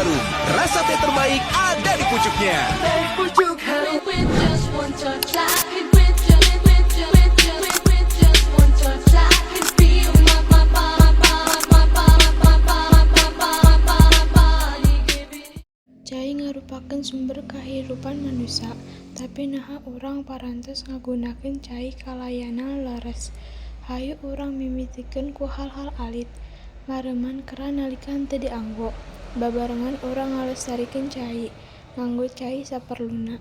Harum. Rasa teh terbaik ada di pucuknya. Pucuk Harum. With just one touch, I can with just with just with just with just one touch, I can feel my my my my my my my my my my body giving. Cai ngarupakeun sumber kahirupan manusa, tapi naha urang parantos ngagunakeun cai kalayanna leres? Hayu urang mimitina ku hal-hal alit, mareuman keran nalika henteu dianggo, babarengan urang ngalestarikeun cai, nganggo cai saperluna.